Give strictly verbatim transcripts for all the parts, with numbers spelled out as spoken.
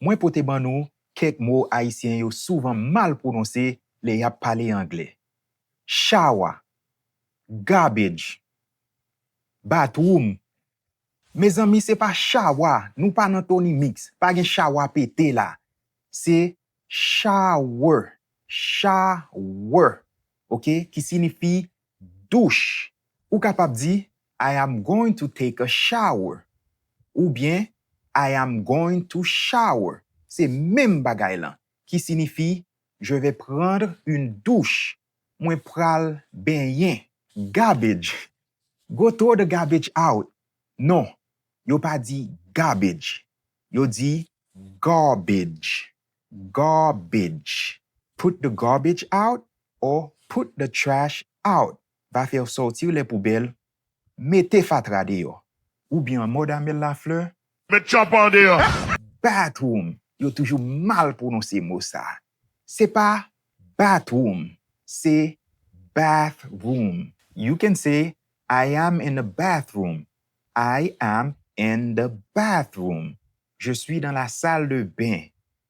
Mwen pote ban nou kèk mo Ayisyen yo souvan mal pwononse lè y ap pale anglè. Chawa, garbage, bathroom. Mezanmi, se pa chawa, nou pa nan Tony Mix, pa gen chawa pete la. Se shower, shower, oke, ki siyifi douch. Ou kapab di, I am going to take a shower. Oubyen, I am going to shower. Se menm bagay lan, ki siyifi, je vais prendre une douche. Mwen pral benyen. Garbage. Go throw the garbage out. Non, yo pa di garbage. Yo di garbage. Garbage. Put the garbage out or put the trash out. Va faire sortir les poubelles. Mete fatra deyò. Oubyen an mòd Amel Lafleur, met tchapa deyò. Bathroom. Yo toujou mal pwononse mo sa. Se pa bathroom, se bathroom. You can say, I am in the bathroom. I am in the bathroom. Je suis dans la salle de bain.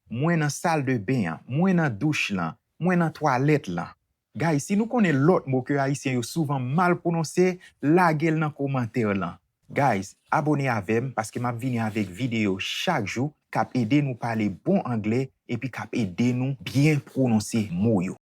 Mwen nan sal de ben an. Mwen nan douch lan. Mwen nan twalèt lan. Guys, si nou konnen lòt mo ke Ayisyen yo souvan mal pwononse, lage l nan kòmantè lan. Guys, abone avè m paske m ap vini avèk videyo chak jou k ap ede nou pale bon anglè epi k ap ede nou byen pwononse mo yo.